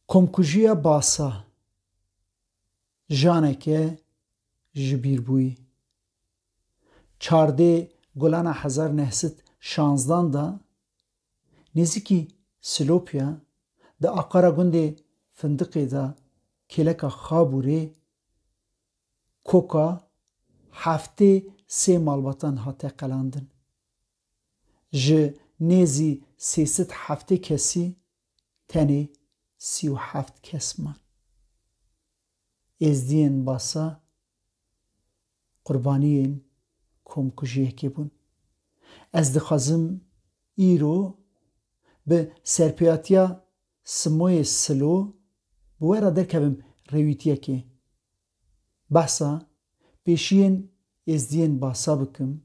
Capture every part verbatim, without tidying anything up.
Komkujiya Basa, janeke ji bîrbûyî. Çardê Gulana hezar neh sed şanzdan de nêzîkî Silopya di aqara gundê Findiqê de kêleka Xabûrê koka heftê sê malbatan hate qelandin. Ji nêzî sê sed heftê kesî tenê sî û heft kes man. Êzdiyên Basa qurbaniyên komkujiyekê bûn. Ez dixwazim îro bi serpêhatiya Simoyê Silo bi we re derkevim rêwîtiyekê. Behsa pêşiyên Êzdiyên Basa bikim,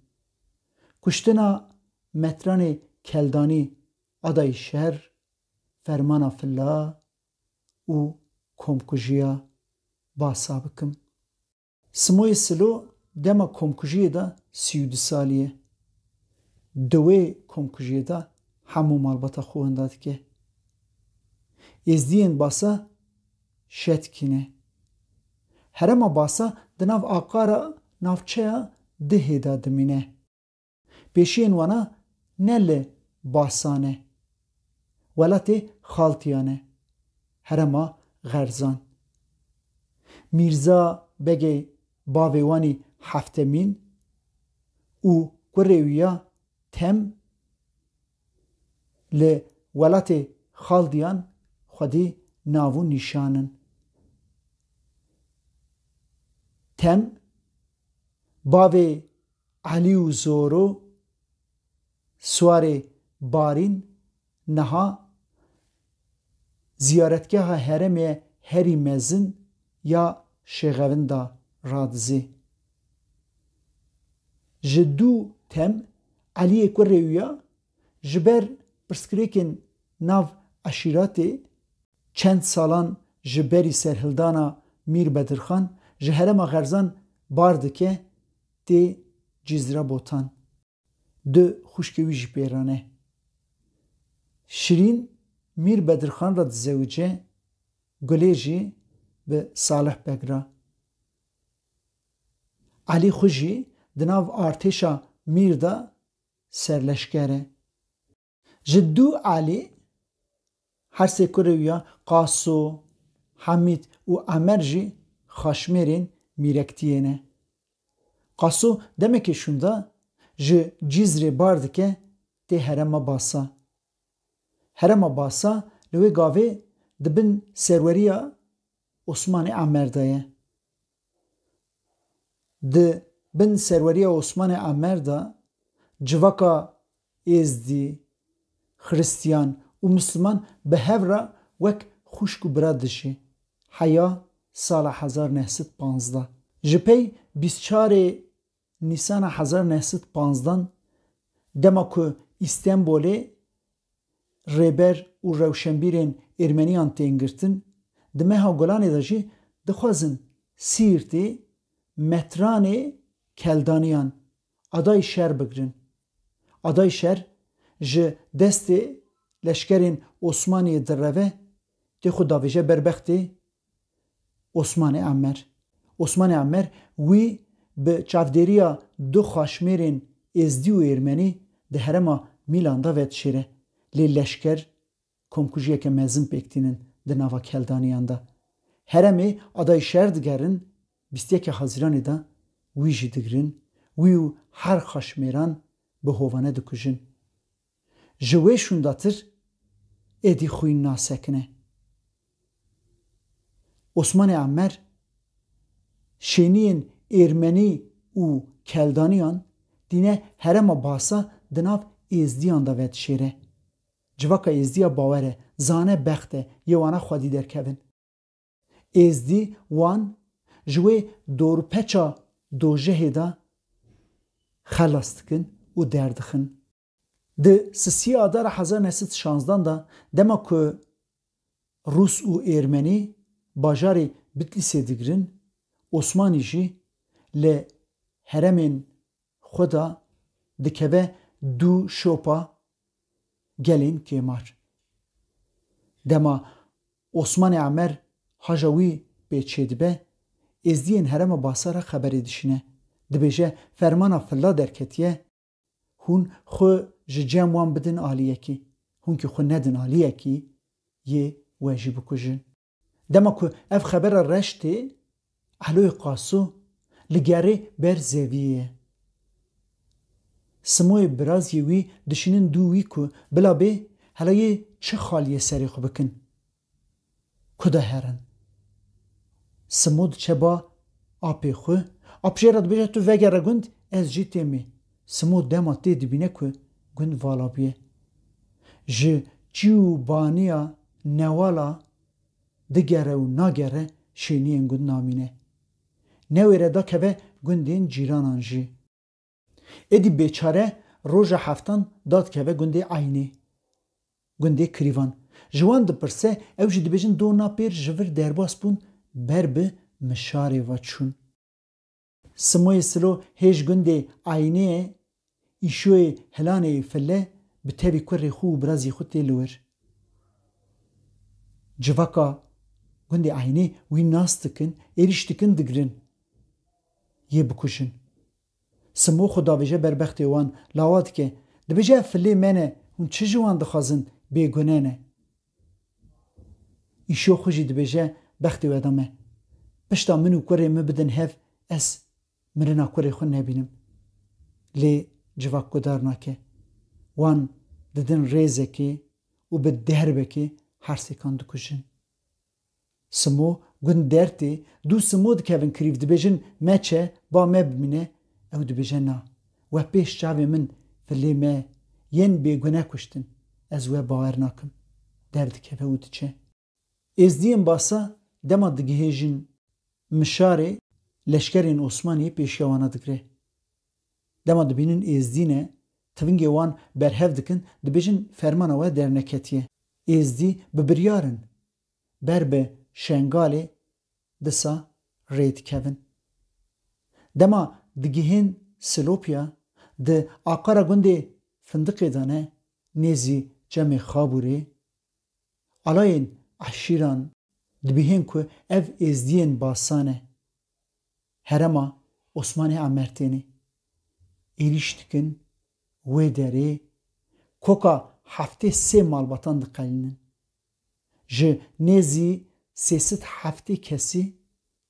kuştina Metranê Keldanî Adayî Şer, Fermana Filla û komkujiya Basa bikim. Simoyê Silo dema komkujiyê de sî û du salî ye. Di wê komkujiyê de hemû malbata xwe winda dike. Êzdiyên Basa şetkî ne. Herêma Basa di nav aqara navçeya Dihê de dimîne. Pêşiyên wana ne li Basan e, welatê Xaltiyan e, herêma Xerzan. Mîrza Begê bavê wanî Heftemîn û kurê wî ya Tem li welatê Xaldiyan xwedî nav û nîşan in. Tem bavê Elî û Zoro, Siwarê Barîn, niha ziyaretgeha herêmê herî mezin ya Şêxevinda radizê. Ji dû Tem Eliyê kurê wî ya ji ber pirsgirêkên nav eşîretê çend salan ji berî serhildana Mîr Bedirxan ji herêma Xerzan bar dike, tê Cizre Botan. Du xwişkê wî jî pê re ne. Şirîn Mîr Bedirxan re dizewice, Gulê jî bi Salih Beg re. Elî xwe jî di nav artêşa Mîr de serleşker e. Ji dû Elî her sê kurê wî ya Qaso, Hemîd û Emer jî xaşmêrên mîrektiyê ne. Qaso demekê şûnda ji Cizrê bar dike tê herêma Basa. Herêma Basa li wê gavê di bin serweriya Osmanê Emer de ye. Di bin serweriya Osmanê Emer de civaka Êzdî, Xiristiyan û Misliman bi hev re wek xwişk û bira dijî, heya sala hezar neh sed panzdeh. Ji pey bîst çarê Nîsana hezar neh sed panzdan, dema ku Îstenbolê rêber û rewşenbîrên êrmeniyan tên girtin, di meha Gulanê de jî dixwazin Sîrtê metranê Keldaniyan Adayî Şer bigirin. Adayî Şer ji destê leşkerên Osmaniyê direve, tê xwe davêje ber bextê Osmanê Emer. Osmanê Emer wî bi çavdêriya du xaşmêrên Êzdî û Êrmenî di herêma Mîlan de vedişêre. Lê leşker komkujiyeke mezin pêk tînin di nava Keldaniyan de. Herêmê Adayî Şer digerin, bîst yekê Hezîranê de wî jî digirin, wî û her xaşmêran bi hovane dikujin. Ji wê şûndatir êdî xwîn nasekine. Osmanê Emer şêniyên Êrmenî û Keldaniyan dîne herêma Basa di nav Êzdiyan de vedişêre. Civaka Êzdiya bawer e, zane bext e, yê wana xwedî derkevin. Êzdî wan ji wê dorpeça dojehê de xelas dikin û derdixin. Di sisiyê Adara hezar neh sed şanzdan de, dema ku Rûs û Êrmenî bajarê Bitlîsê digirin, Osmanî jî li herêmên xwe de dikeve dû şopa gelên kêmar. Dema Osmanê Emer haja wî pê çêdibe, êzdiyên herêma Basa re xeberê dişîne. Dibêje, fermana filla derketiye, hûn xwe ji cem wan bidin aliyekî. Hûn kî xwe nedin aliyekî, yê we jî bikujin. Dema ku ev xebera reş tê, Eloyê Qaso li gerê ber zeviyê ye. Simoyê biraziyê wî dişînin dû wî ku bila bê hela yê çi xaliyê serê xwe bikin. Ku de herin. Simo diçe ba apê xwe. Ap jê re dibêje, tu vegere gund, ez jî têmê. Simo dema tê dibîne ku gund vala bûye. Ji çî û baniya newala digere û nagere şêniyên gund namîne. Newêre dakeve gundên cîranan jî. Êdî bêçare roja heftan dadikeve gundê Eynê, gundê Kirîvan. Ji wan dipirse, ew jî dibêjin dona pêr ji vir derbas bûn, ber bi Mişarê ve çûn. Simoyê Silo hêj gundê Eynê, Îşoyê Hilanê File bi tevî kurê xwe û birazî xwe tê li wir. Civaka gundê Eynê wî nas dikin, êrîş dikin, digirin. Yê bikujin. Simo xwe davêje ber bextê wan, lawa dike. Dibêje, ev filê me ne, hûn çi ji wan dixwazin, bêgune ne. Îşo xwe jî dibêje, bextê we da me. Pişta min û kurê min bidin hev, ez mirina kurê xwe nebînim. Lê civak guhdar nake. Wan didin rêzekê û bi derbekê her sêkan dikujin. Simo gund dertê, dû Simo dikevin kirîv, dibêjin, meçe, ba me bimîne. Ew dibêje, na, we pêş çavê min filê me yên bêgune kuştin. Ez we bawer nakim. Derdikeve û diçe. Êzdiyên Basa dema digihêjin Mişarê, leşkerên Osmaniyê pêşiya wana digire. Dema dibînin Êzdî ne, tivingê wan berhev dikin, dibêjin, fermana we derneketiye. Êzdî bi biryar in. Ber bi Şengalê disa rê dikevin. Dema digihên Silopya, di aqara gundê Findiqê de ne, nêzî Çemê Xabûrê, alayên eşîran dibihên ku ev êzdiyên Basa ne. Herêma Osmanê Emer têne. Êrîş dikin, wê derê koka heftê sê malbatan diqelînin. Ji nêzî sê sed heftê kesî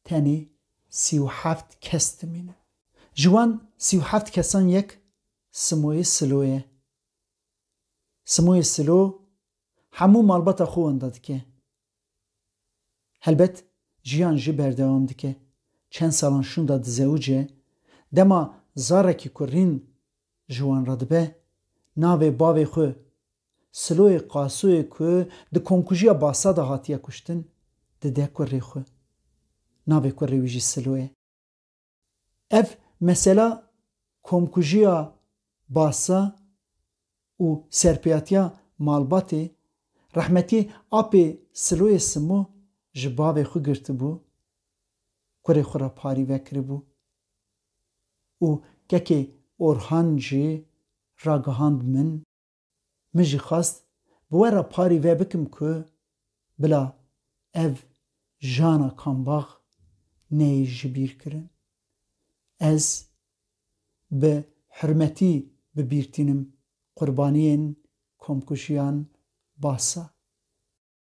tenê sî û heft kes dimînin. Ji wan sî û heft kesan yek Simoyê Silo ye. Simoyê Silo hemû malbata xwe wenda dike. Helbet jiyan jî berdewam dike. Çend salan şûnda dizewice, dema zarekî kurîn ji wan re dibe, navê bavê xwe, Siloyê Qasoyê ku di komkujiya Basa de hatiye kuştin, dide kurê xwe. Navê kurê wî jî Silo ye. Ev mesela komkujiya Basa û serpêhatiya malbatê, rehmetiyê apê Siloyê Simo ji bavê xwe girtibû, kurê xwe re parî vekiribû û kekê Orhan jî ragihand min. Min jî xwest bi we re parî ve bikim ku bila ev jana kambax neyê ji bîr kirin. Ez bi hurmetî bi bîr tînim qurbaniyên komkujiyan Basa.